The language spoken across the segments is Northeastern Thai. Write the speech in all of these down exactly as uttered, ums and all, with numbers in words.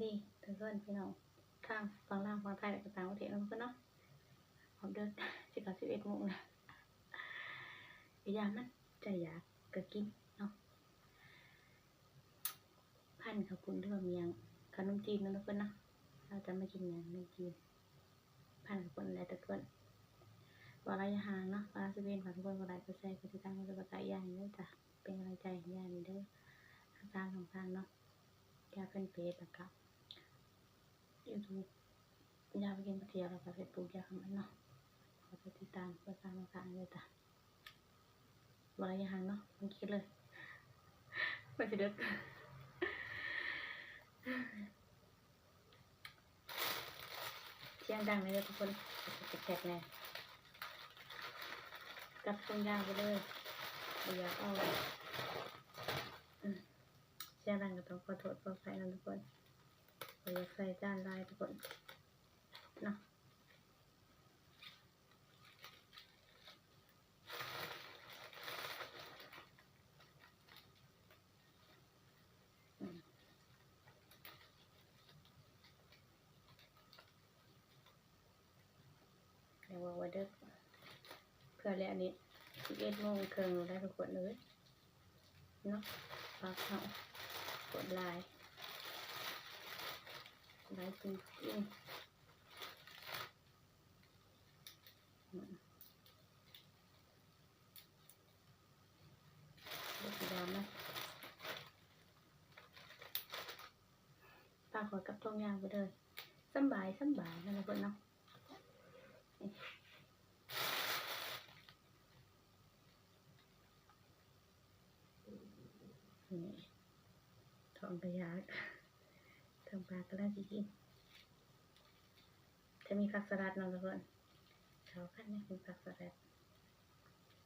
ดีทุกคนพี่น้อง ทางฝั่งลาวฝั่งไทยแล้วก็ต่างประเทศเนาะทุกคนเนาะ ฮอดเด้อ สิเข้าสิบเอ็ดโมงแล้ว ก็ยามมันใจอยากก็กินเนาะ พันข้าวปุ้นหรือว่าหยัง ขนมจีนเนาะทุกคนเนาะ เราจะมากินหยัง ขนมจีน พันข้าวปุ้นอะไรทุกคน เว้าระยะห่างเนาะ เว้าสิบเอ็ด ฝากทุกคนกดไลค์กดแชร์กดติดตามกดซับสไครบ์ย่าเด้อจ้ะ เป็นกำลังใจให้ย่าเด้อ ทั้งสามช่องทางเนาะ ย่าแฟนเพจแล้วก็ YouTube ย่าไปกินก๋วยเตี๋ยวแล้วก็ Facebook ย่าคำอันเนาะ ขอไปติดตามเพื่อสร้างมาฝากเลยจ้ะ เว้าระยะห่างเนาะ มันคิดเลย มันสิเด้อ เสียงดังเลยเด้อทุกคน แตกๆ แน่ กับตรงยางไปเลย บ่อยากเอา อืม เสียงดังก็ต้องขอโทษขออภัยนะทุกคน บ่อยากใส่จานหลายทุกคน เนาะ อืม เดี๋ยวว่าว่าเด้อ เพื่อแล้วอันนี้ สิบเอ็ดโมงครึ่งแล้วทุกคนเอ้ย เนาะ ฝากเฮา กดไลค์ ไลค์จริงๆ อืม เดี๋ยวสิดราม่า ปลาขอกับทงยางไปเลย สำบาย สำบายนะทุกคนเนาะ นี่ นี่ ท้องกะอยาก ท้องปลากำลังสิกิน ถ้ามีผักสลัดเนาะทุกคน เข้ากันนะ มีผักสลัด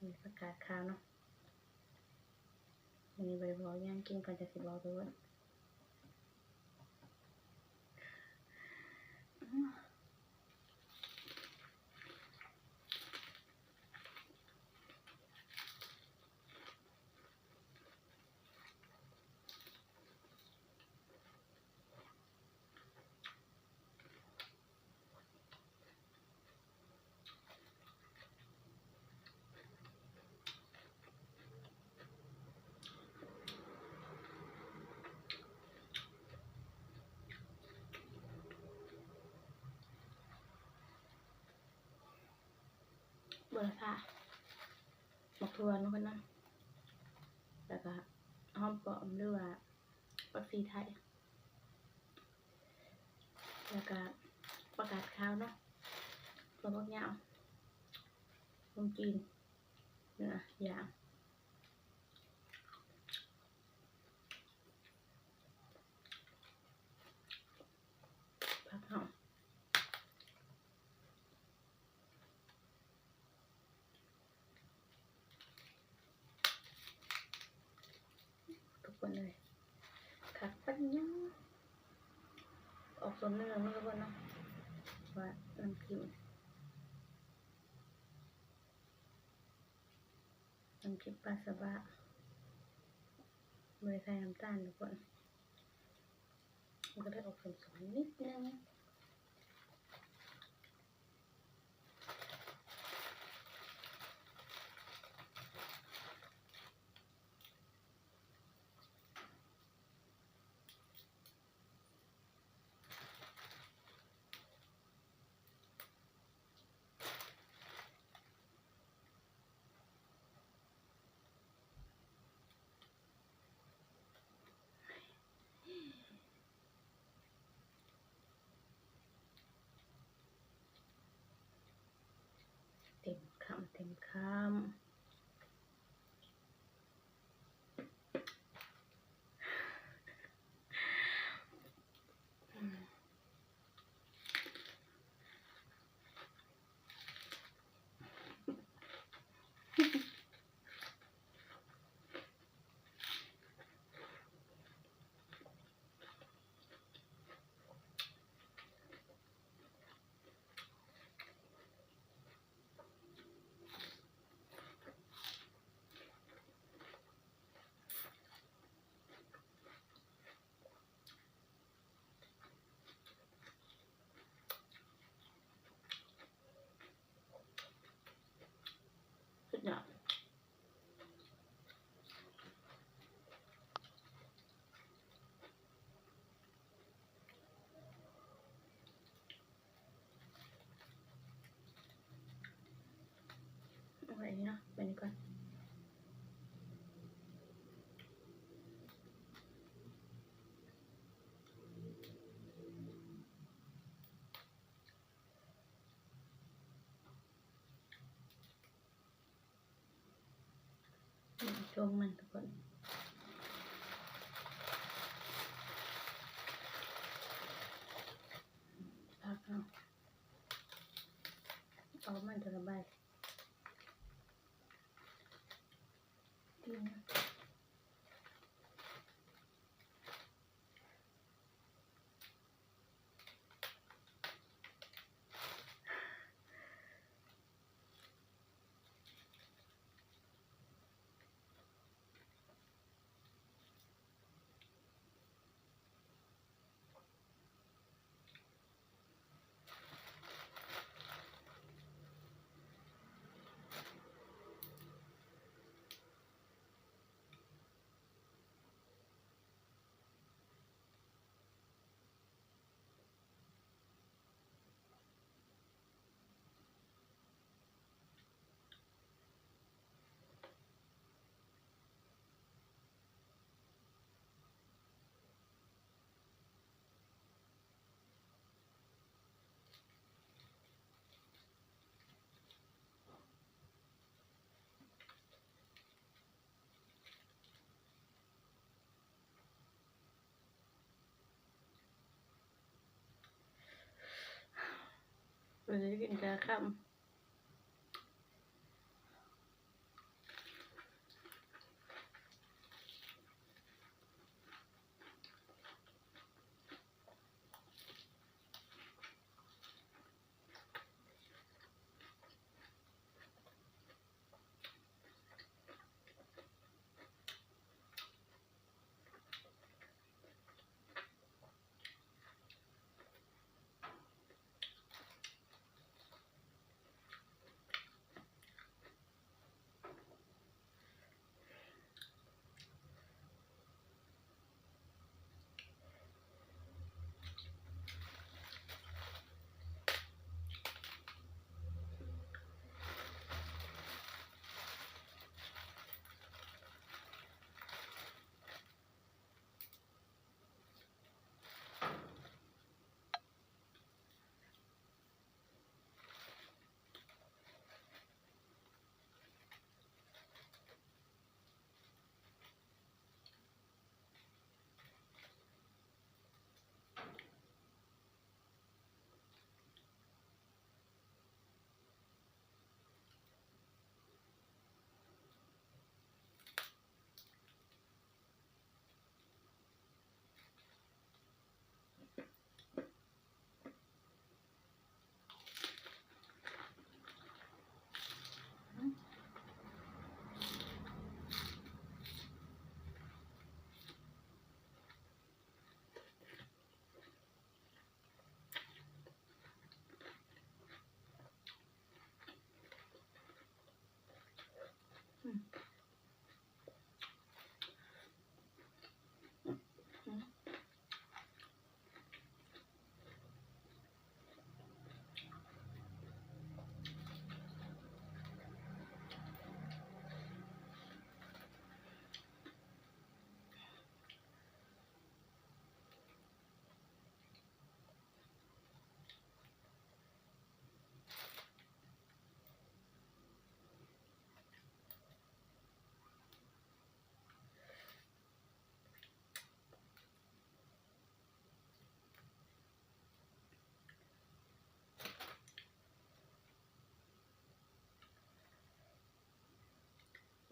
มีผักกาดขาวเนาะ อันนี้บ่ได้บอกหยัง กินก่อนจั่งสิบอกทุกคน บัวละพา หมากถั่วเนาะเพิ่นเนาะ แล้วก็หอมป้อมหรือว่าผักชีไทย แล้วก็ผักกาดขาวเนาะ ถั่วฝักยาว ขนมจีน เนื้อย่าง ผักหอม ทุกคนเลย คักปานหยัง ออกส้มเหลืองๆ เนาะทุกคนเนาะ ว่าน้ำจิ้ม น้ำพริกปลาสะบะ บ่ได้ใส่น้ำตาลทุกคน มันก็เลยออกส้มๆ นิดนึง เต็มคำ เต็มคำ ช่วงมันทุกคน พักเอา เอามันจะระบาย วันนี้กินกาค่ำ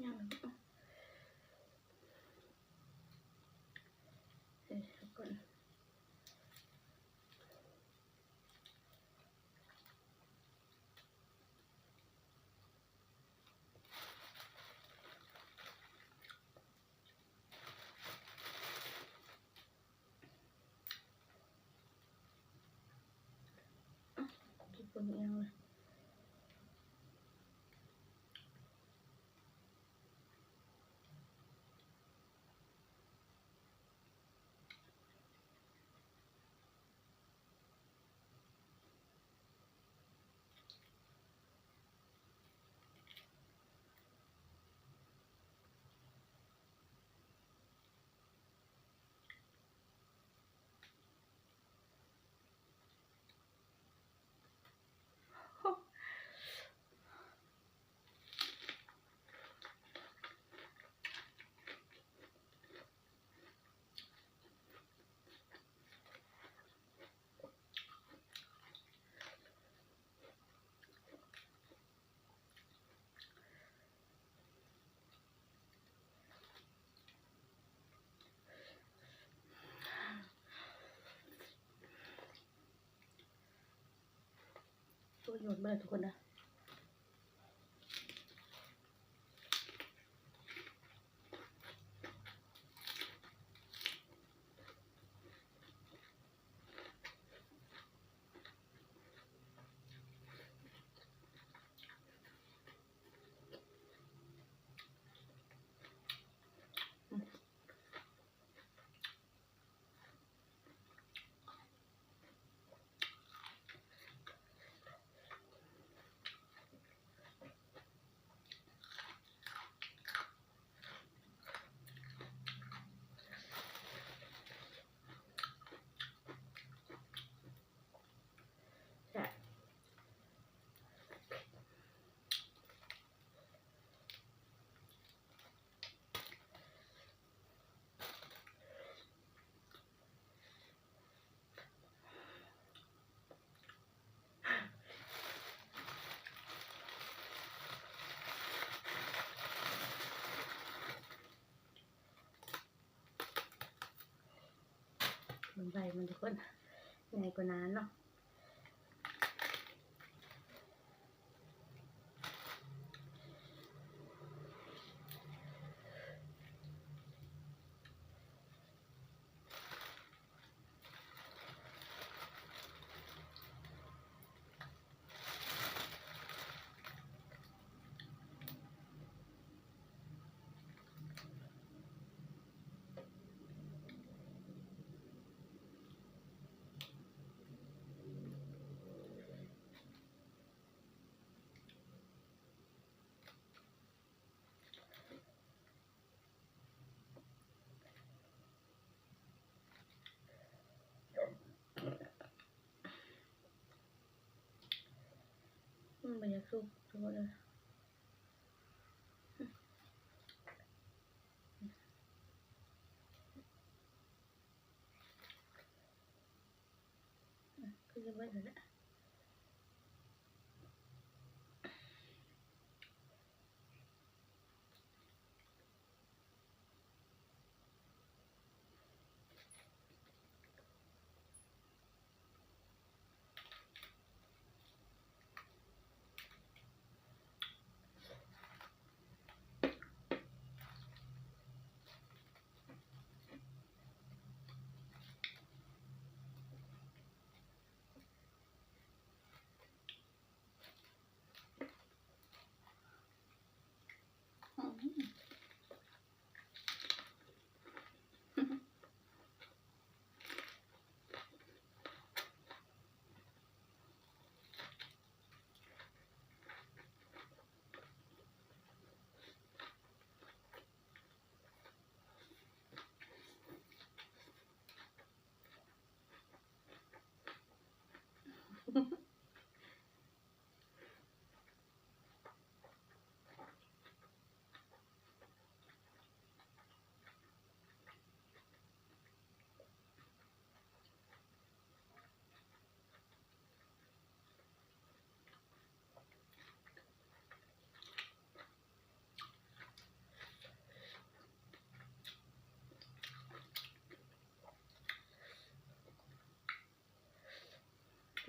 ยังเดี๋ยวก่อน กี่คนเองเลย โยนมาเลยทุกคนนะ มันใบมันทุกคน ใหญ่กว่านั้นเนาะ มันบ่อยากสุกทุกคนเลย คือจะเบิดแล้วแหละ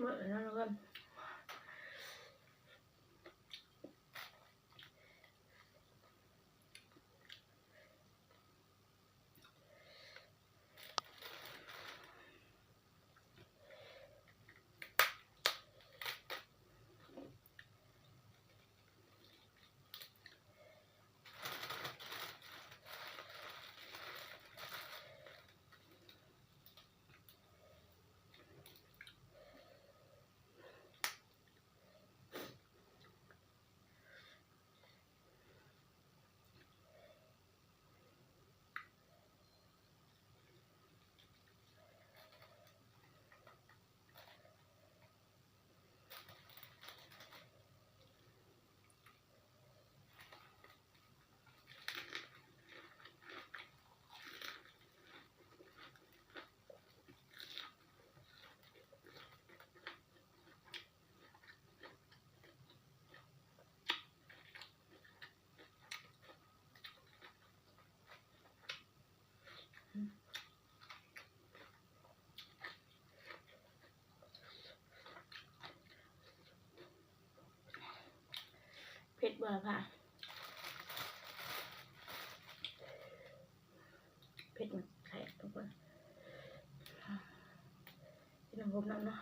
หมดแล้วทุกคน อื บ่าผ่า เผ็ดมันแสบทุกคน กินน้ำผมน้ำเนาะ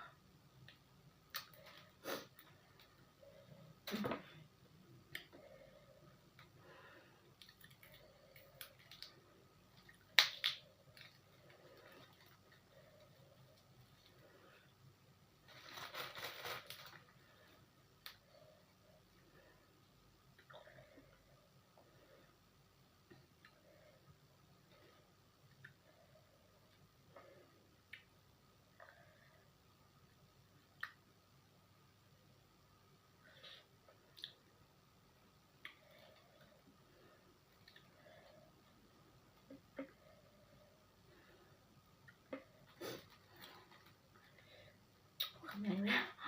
คำใหญ่เลยอะ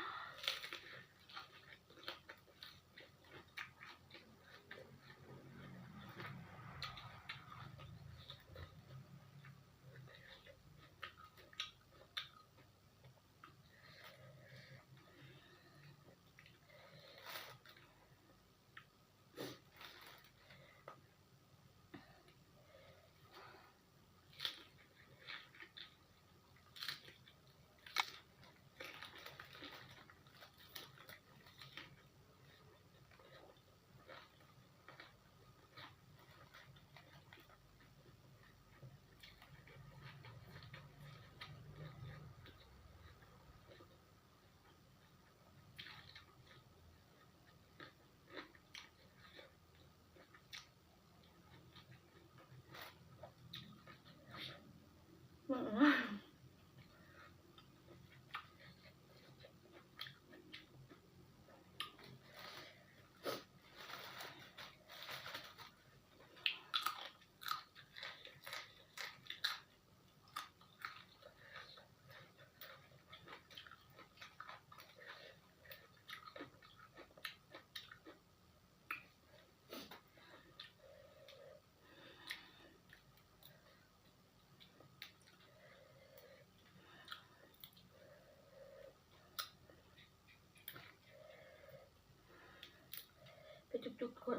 ไปจุกๆทุกคน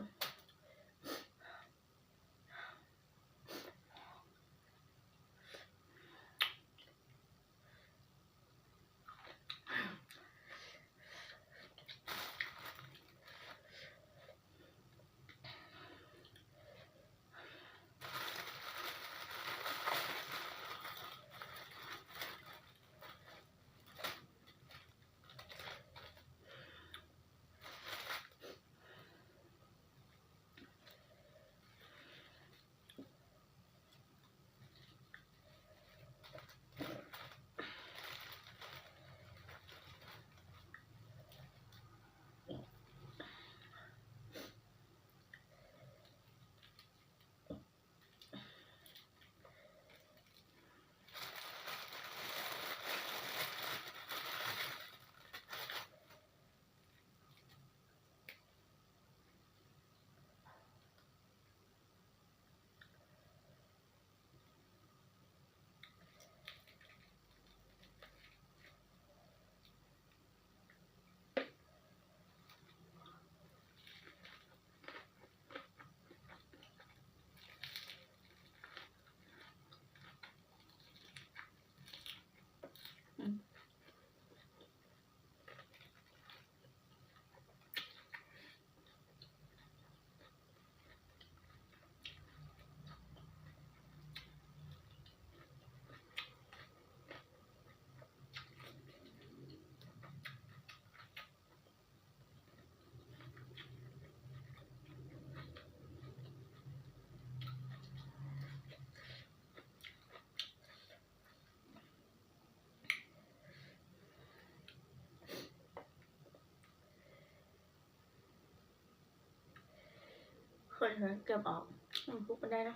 คนเกือบออก อืม พุกมันได้นะ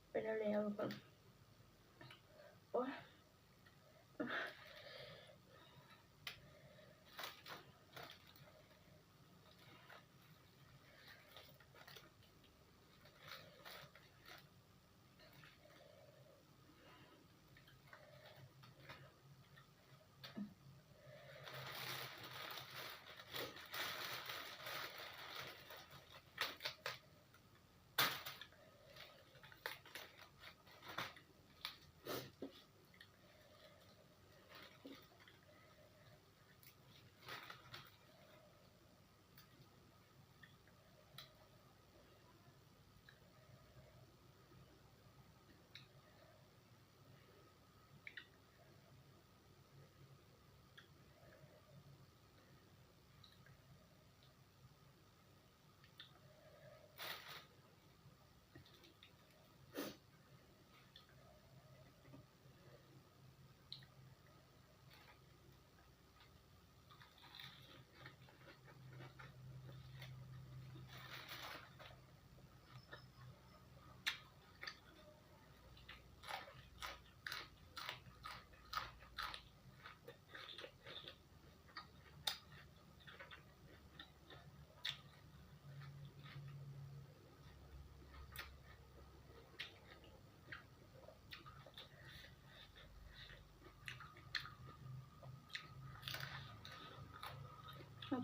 เป็นแล้วๆทุกคน โอ๊ย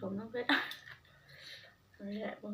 สมทั้งเผ็ด นั่นแหละ โอ้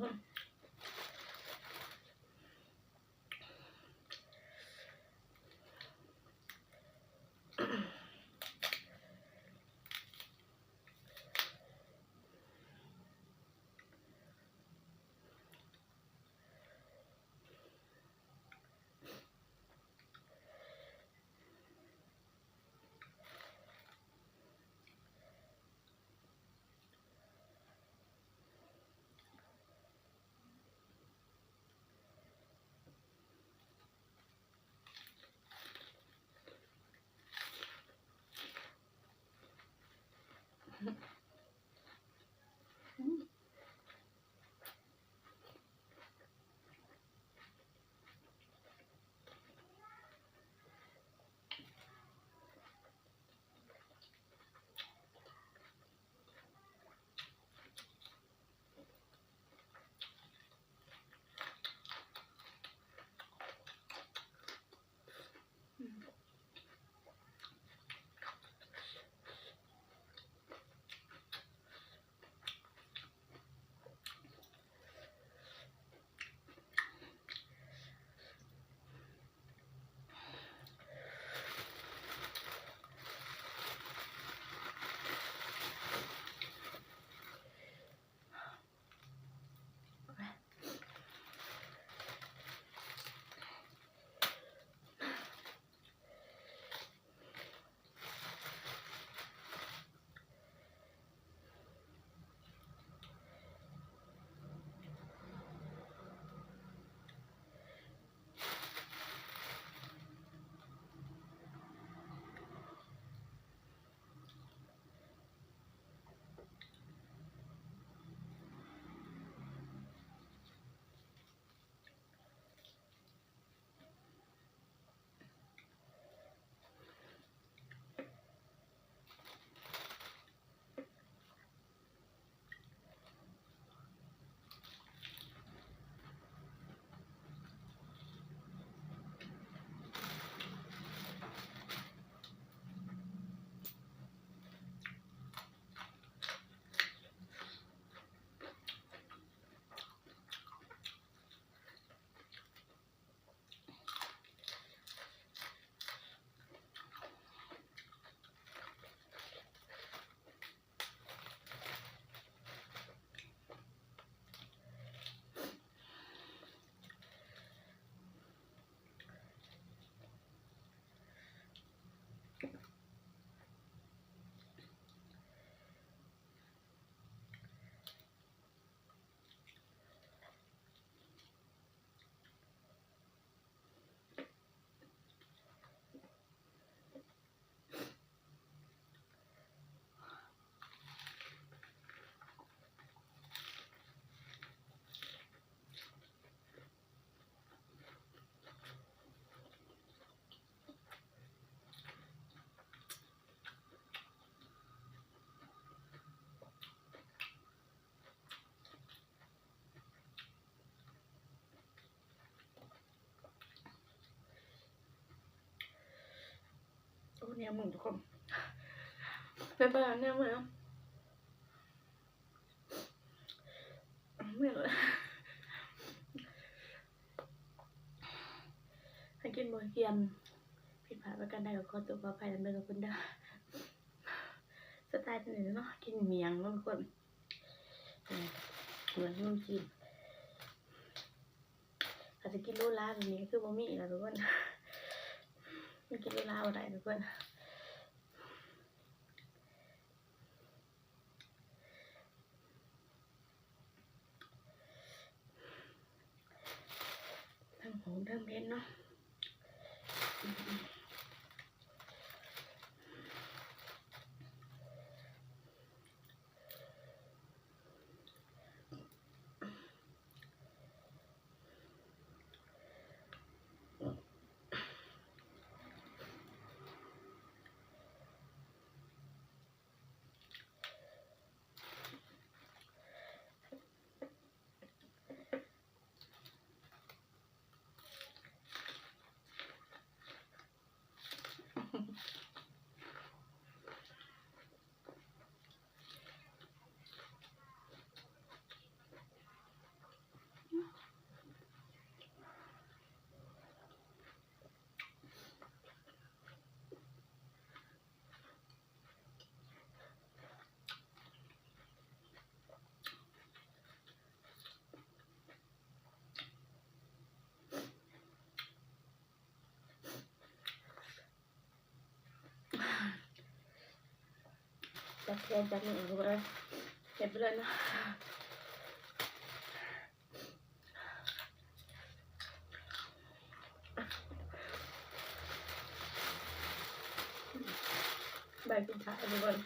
เนี่ยมึงทุกคน ไปไปแล้วเนี่ยมึง ไม่เลย ให้กินบ่เคียม ผิดพลาดประการใดก็ขอโทษขออภัยนำเด้อทุกคนเด้อ สไตล์เป็นอย่างนี้เนาะ กินเมี่ยงเนาะทุกคน เหมือนขนมจีน อาจจะกินโลลาแบบนี้คือบ่มีแล้วทุกคน มันกินโลลาบ่ได้ทุกคน ทั้งหอมทั้งเผ็ดเนาะ อื เดี๋ยวจับมือเอาไว้เก็บไปเลยนะ ใบปิดท้ายทุกคน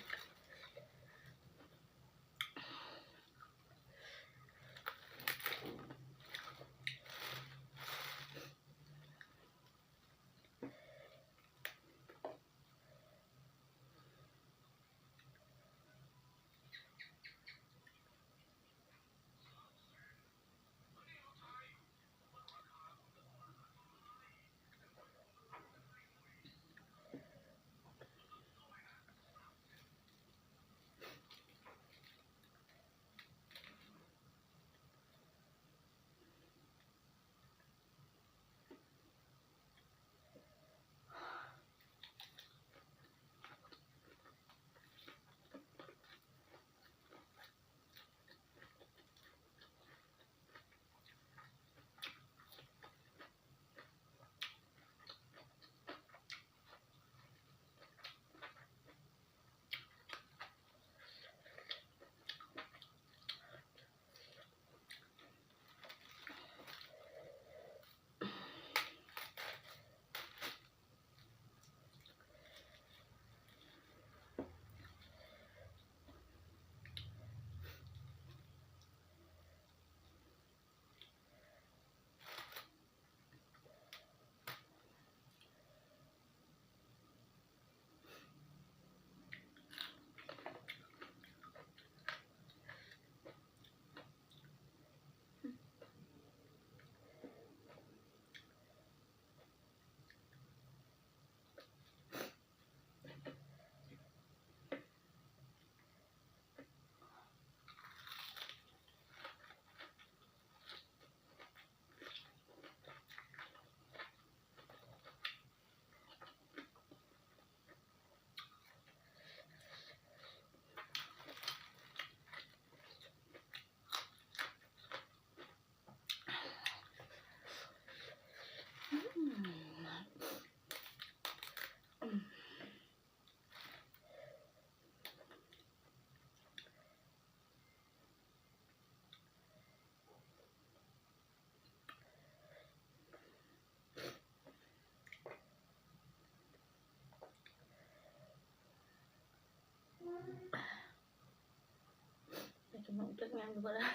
อยากกินหมกจักอย่างดูก็ได้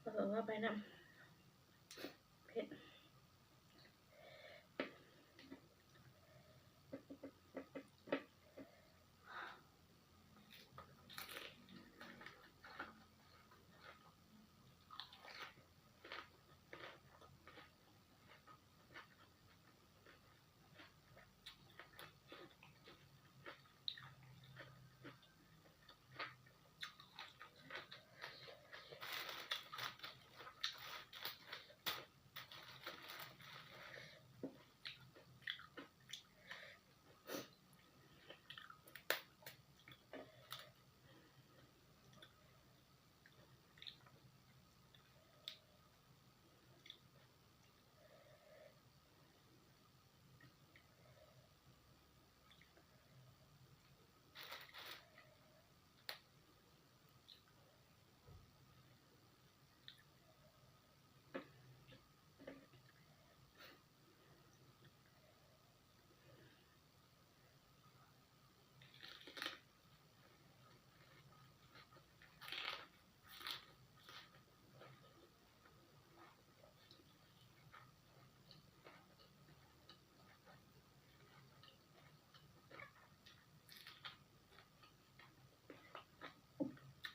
เพราะว่าไปนำ เผ็ด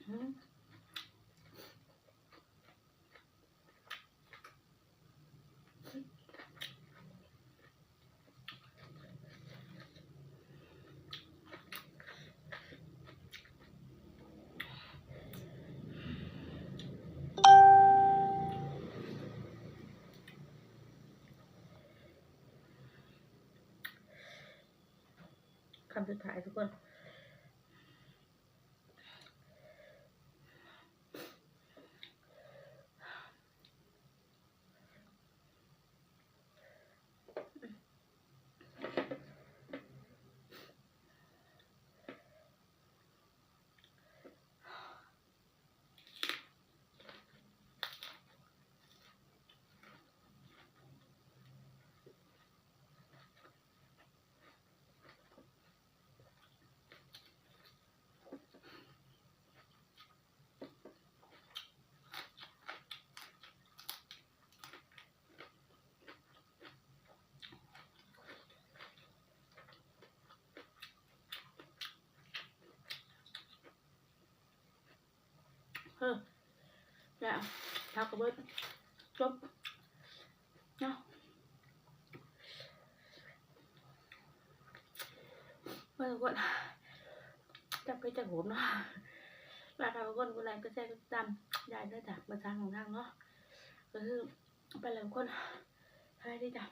อืม คำสุดท้ายทุกคน อื ผักกระเบิดจบเนาะ เพื่อนทุกคนจับไปจับผมเนาะ ฝากทุกคนกดไลค์กดแชร์กดติดตามได้ด้วยจ้ะ มาทางของทางเนาะ ก็คือไปแล้วทุกคน สบายดีจ้ะ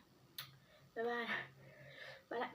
บ๊ายบาย ไปละ